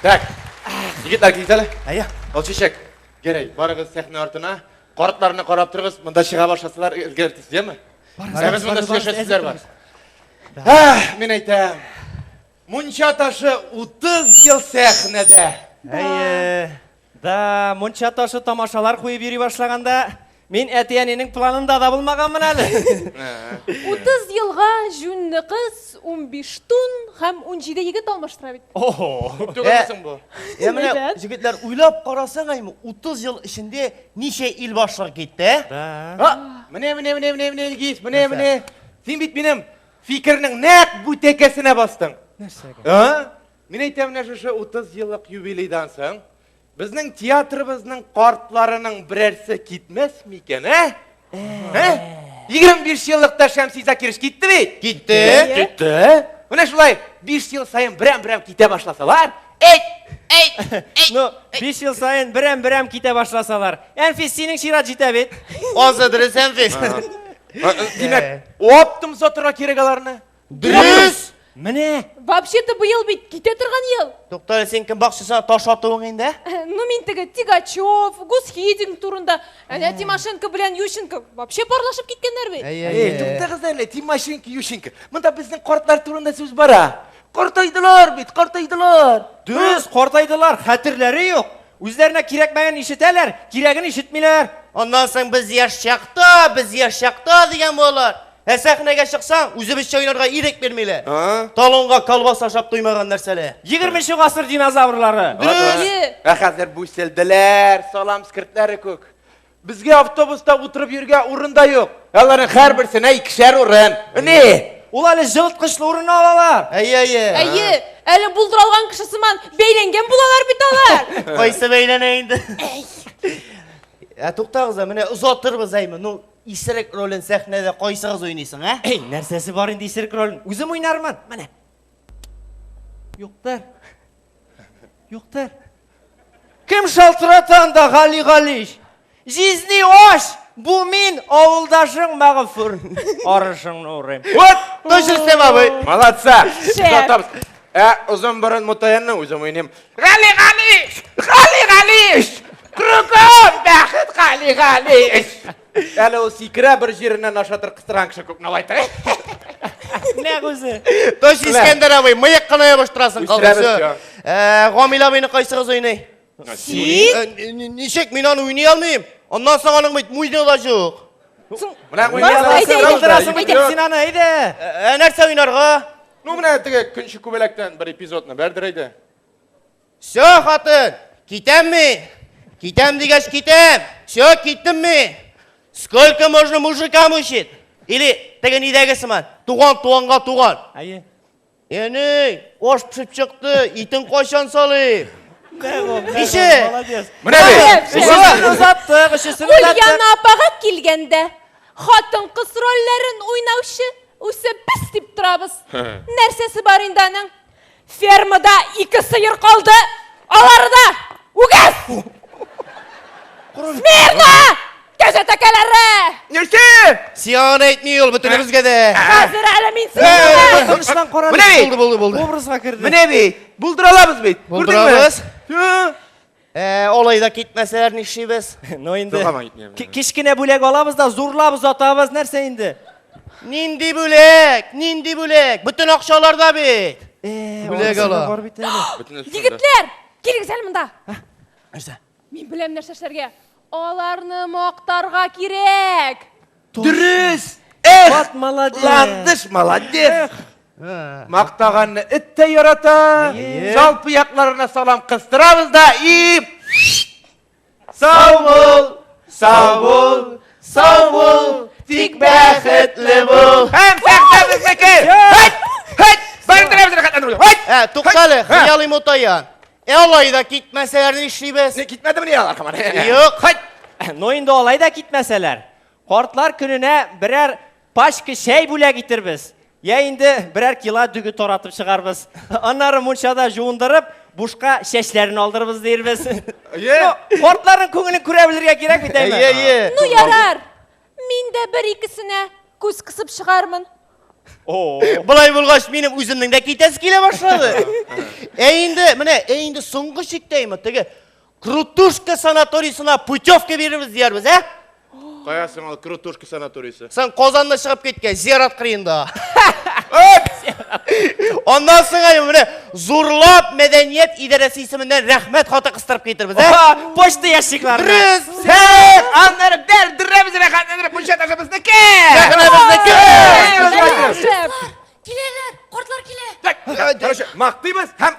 Так. Егетләр, килегез әле. Әйе. Алчычек. Гәрәй, барыгыз сәхнә артына. Картларны карап торыгыз, монда чыга башласалар, өлгертегез, яме? Ә без монда сөйләшәсезләр бар. Ах, мин әйтәм. Мунча ташы 30 ел сәхнәдә. Әйе. Да, мунча ташы тамашалар куеп йөри башлаганда, мин әти-әнинең планында да булмаганмын әле. 30 елга җүнле кыз, 15 тун һәм 17 егет алмаштыра бит. Охо. Күп түгелме соң бу? Ә менә, Әйбәт. җегетләр, уйлап карасаң, әйме, 30 ел эчендә ничә ил башлыгы китте, ә? Да. А, менә, менә, менә, менә, менә, Илгиз, менә, менә. Син бит минем фикернең нәкъ бүтәкәсенә бастың. Нәрсәгә? А? Мин әйтәм, менә шушы 30 еллык юбилейдан соң безнең театрыбызның картларының берәрсе китмәс микән, ә? Ә? 25 еллыкта Шәмси Закирович китте бит? Китте. Китте. Менә шулай 5 ел саен берәм-берәм китә башласалар, әй, әй, әй. Ну, 5 ел саен берәм-берәм китә башласалар. Әнфис, синең чират җитә бит. Азы дөрес, Әнфис. Димәк, оптом сатырга кирәк аларны. Дөрес! Менә. Вообще-то быел бит китә торган ел. Тукта әле, син кем бакчасына таш атуың инде? Ну, мин теге Тигачев, Гусхидинг турында, әнә Тимошенко белән Ющенко вообще парлашып киткәннәр бит. Эй, туктагыз әле, Тимошенко, Ющенко. Монда безнең картлар турында сүз бара. Картайдылар бит, картайдылар. Дөрес, картайдылар, хәтерләре юк. Үзләренә кирәкмәгән ишетәләр, кирәген ишетмиләр. Аннан соң без яшь чакта, без яшь чакта дигән булалар. Ә сәхнәгә чыксаң, үзебезчә уйнарга ирек бирмиләр. Талонга колбаса ашап туймаган нәрсәләр. 20 гасыр динозаврлары. Дөрес! Ә хәзер бүселделәр, салам скиртләре күк. Безгә автобуста утырып йөргә урын да юк. Аларның һәрберсенә икешәр урын. Ни? Ул әле җылыткычлы урын алалар. Әйе, әйе. Әйе, әле булдыралган кеше сыман бәйләнгән булалар бит алар. Кайсы бәйләнә инде? Ә туктагыз, менә озатырбыз әйме. Ну, исерек ролен сәхнәдә кайсыгыз уйныйсың, ә? Эй, нәрсәсе бар инде исерек ролен? Үзем уйнармын. Менә. Юктыр. Юктыр. Кем шалтырата анда, Гали Галиш? Җизни аш! Бу мин, авылдашың Мәгъфур. Арышыңны урыйм. Вот! Точно Рөстәм абый. Молодца! Шәп. Озатабыз. Ә озын борын Мутаянны үзем уйныйм. Гали Галиш! Гали Галиш! Кругом бәхет Гали Галиш! Әле ул сикерә бер җиреннән ашатыр кыстырган кеше күпне алай Нәкъ үзе. Точно Искәндәр абый, мыек кына ябыштырасың Үстерәбез, калды. Ә, Гамил абыйны кайсыгыз уйный? Син? Ничек мин аны уйный алмыйм? Аннан соң аның бит муены да юк. Менә Әйдә, әйдә, Калдырасың бит әйдә. син аны, әйдә. Ә нәрсә уйнарга? Ну менә теге көнче күбәләктән бер эпизодны бәрдер әйдә. Все, хатын, китәм мин. Китәм дигәч китәм. Все, киттем мин. Сколько можно мужика мучить? Или теге нидәге сыман, туган туганга туган. Әйе. Әни, аш пешеп чыкты, итен кайчан салыйм? Ничек? Молодец. Менә бит. Шәп, шәп. Өчесен озаттык, өчесен озаттык. Ульяна апага килгәндә, хатын-кыз рольләрен уйнаучы үсеп без дип торабыз. Нәрсәсе бар инде аның? Фермада ике сыер калды. Алары да үгез! Смирно! Кәҗә тәкәләре! Нәрсә? Сиңа гына әйтми ул, бөтенебезгә дә. Хәзер әле мин сине! Тынычлан кара. Менә бит. Булды, булды, булды. Образга керде. Менә бит. Булдыра алабыз бит. Булдырабыз. Күрдеңме? Ә, алай да китмәсәләр нишлибез? Ну инде. Сугаман китмәйм. Кечкенә бүләк алабыз да зурлап озатабыз. Нәрсә инде? Нинди бүләк? Нинди бүләк? Бөтен акчаларда бит. Бүләк Анысы да ала. Бар бит әле. Егетләр, килегез әле монда. Нәрсә? Мин беләм нәрсә эшләргә. Аларны мактарга кирәк. Дөрес! Эх! Вот молодец. Ландыш молодец! Мактаганны эт тә ярата. Салпы якларына салам кыстырабыз да и Сау бул, сау бул, сау бул, тик бәхетле бул. Һәм сәхнә безнеке! Һәйт! Һәйт! Бәрдерәбез рәхәтләнеп. Һәйт! Ә, туктале, хыялый Мутаян. Ә алай да китмәсәләр нишлибез? Не китмәдеме ни алар һаман? Юк. Һәйт! Ну инде алай да китмәсәләр, картлар көненә берәр пачка чәй бүләк итербез. Я инде берәр кило дөге таратып чыгарбыз. Аннары мунчада жуындырып, бушка чәчләрен алдырбыз диербез. Әйе. Ну, картларның күңелен күрә белергә кирәк бит, әйме? Әйе, әйе. Ну ярар. Мин дә бер икесенә күз кысып чыгармын. Болай булгач, минем үземнең дә китәсе килә башлады. Ә инде, менә, ә инде соңгы чиктәйме, теге Крутушка санаторийсына путевка бирербез диярбез, ә? Кая соң ул Крутушка санаторийсы? Соң Казанны чыгып киткән, зират кырыенда. Аннан соң әле менә зурлап мәдәният идарәсе исеменнән рәхмәт хаты кыстырып китербез, ә? Почта ящикларына. Дөрес! Сәк! Аннары бәрдерәбез рәхәтләндереп, мунча ташы безнеке! Сәхнә безнеке! Шәп. Киләләр, кортлар килә. Так, короче, мактыйбыз һәм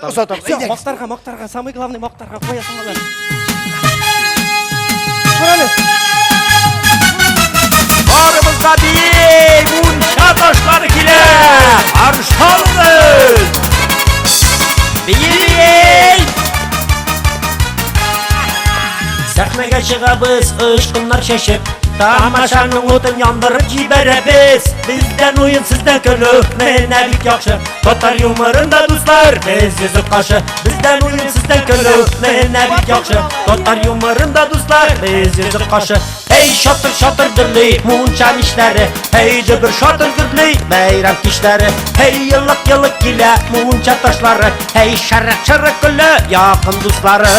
озатабыз. Всё, мактарга, мактарга, самый главный мактарга куясың алар. Барыбызга бии, мунча ташлары килә. Каршы алыгыз. Бии, бии. Сәхнәгә чыгабыз, очкыннар чәчеп, Тамашаның утын яндырып җибәрәбез. Бездән уен, сездән көлү, менә бик яхшы. Татар юморында, дуслар, без йөзек кашы. Бездән уен, сездән көлү, менә бик яхшы. Татар юморында, дуслар, без йөзек кашы. Эй, шатыр-шатыр дөрли мунча мичләре, Эй, дөбер шатыр гөрли бәйрәм кичләре. Эй, елык-елык килә мунча ташлары, Эй, шәрык-шәрык көлә якын дуслары.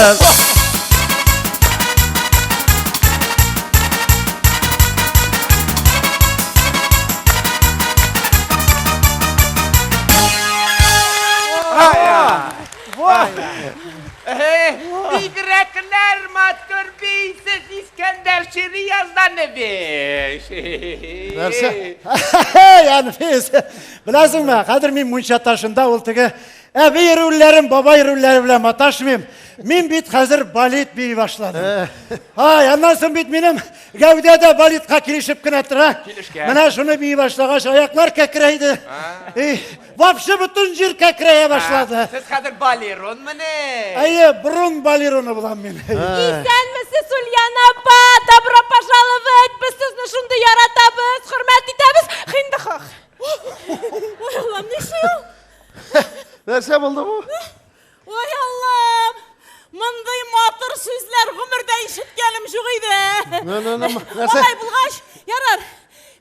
Бигрәкләр матур бийсез, Искәндәр Ширияздан-Язданевич. Нәрсә? Әнфис, беләсеңме, хәзер мин мунча ташында ул теге әби рольләрен, бабай рольләре белән маташмыйм. Мин бит хәзер балет бии башладым. Ай, аннан соң бит минем гәүдә дә балетка килешеп кенә тора. Килешкән. Менә шуны бии башлагач, аяклар кәкрәйде. И, вообще бөтен җир кәкрәя башлады. Сез хәзер балерон мени? Әйе, борын балероны булам мин. Исәнмесез, Ульяна апа! Добро пожаловать! Без сезне шундый яратабыз, хөрмәт итәбез. Хиндыхах. Ой, Аллам, нәрсә ул? Нәрсә булды бу? Ой, Аллам! Мондый матур сүзләр гомердә ишеткәнем юк иде. Ну, ну, ну, нәрсә? Алай булгач, ярар.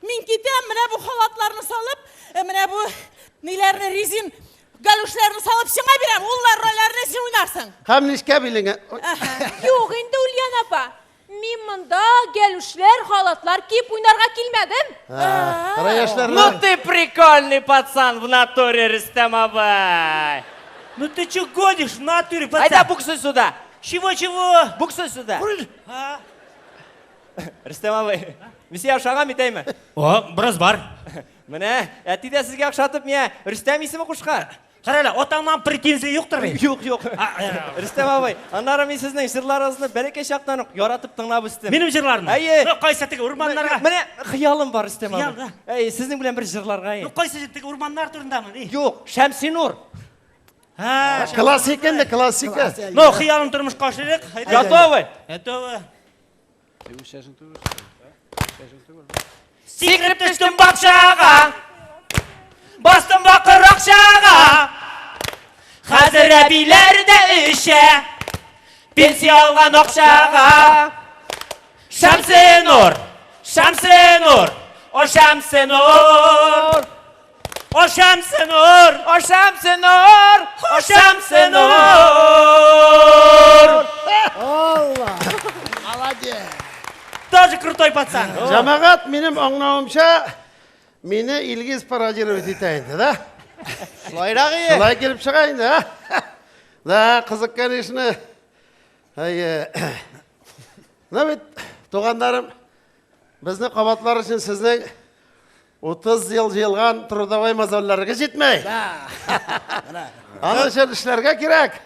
Мин китәм, менә бу халатларны салып, менә бу ниләрне резин галушларны салып сиңа бирәм. Уллар рольләрне син уйнарсың. Һәм нечкә билеңә. Юк инде, Ульяна апа. Мин монда галушлар, халатлар киеп уйнарга килмәдем. Кара яшьләр. Ну ты прикольный пацан в натуре, Рустам абай. Ну ты чё гонишь в натуре, пацан? Айда буксуй сюда. Чего-чего? Буксуй сюда. А? Рустам абый, мин сиңа охшаган бит, әйме? О, бераз бар. Менә, әти дә сезгә охшатып, миңа Рустам исеме кушкан. Кара әле, атаңнан претензия юктыр бит. Юк, юк. А, э, Рустам абый, аннары мин сезнең җырларыгызны бәләкәй чактан ук яратып тыңлап үстем. Минем җырларымны? Әйе. Ну, кайсы теге урманнарга? Менә хыялым бар, Рустам Хыял, абый. Әй, сезнең белән бер җырларга. Ну, кайсы теге урманнар турындамы? Ни? Юк, Шәмсинур. Ha. Классика инде, классика. Ну, хыялын тормышка ашырыйк. Әйдә. Готовы? Готовы. Сикереп төштем бакчага. Бастым бакыр акчага. Хәзер әбиләр дә эчә. Пенсия алган акчага. Шәмсенур, Шәмсенур, о Шәмсенур. О Шәмсенур, О Шәмсинур, о Шәмсенур. Алла. Тоже крутой пацан. Җәмәгать, минем аңлавымча, мине Илгиз пародировать итә инде, да? Шулайрак ие. Шулай килеп чыга инде, а? Да, кызык, конечно. Әйе. Ну бит, туганнарым, безне кабатлар өчен сезнең 30 ел җыелган трудовой мозольләрегез җитмәй. Аның өчен эшләргә кирәк.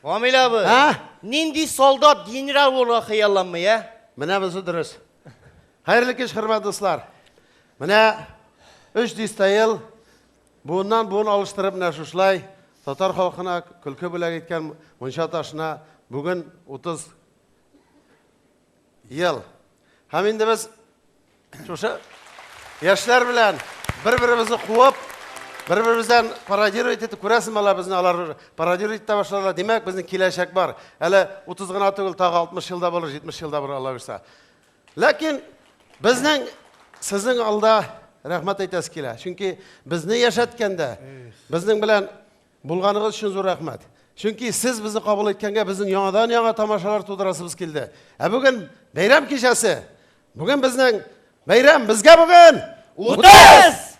Гамил абый. А? Нинди солдат генерал булырга хыялланмый, ә? Менә бусы дөрес. Хәерле кич, хөрмәтле дуслар. Менә өч дистә ел буыннан буын алыштырып менә шушылай татар халкына көлке бүләк иткән мунча ташына бүген 30 ел. Һәм инде без шушы яшьләр белән бер-беребезне куып, бер-беребездән пародировать итеп күрәсең бала безне алар пародировать итә башладылар. Димәк, безнең киләчәк бар. Әле 30 гына түгел, тагы 60 елда булыр, 70 елда булыр, Алла бирсә. Ләкин безнең сезнең алда рәхмәт әйтәсе килә. Чөнки безне яшәткәндә, безнең белән булганыгыз өчен зур рәхмәт. Чөнки сез безне кабул иткәнгә безнең яңадан-яңа тамашалар тудырасыбыз килде. Ә бүген бәйрәм кичәсе. Бүген безнең бәйрәм, безгә бүген 30!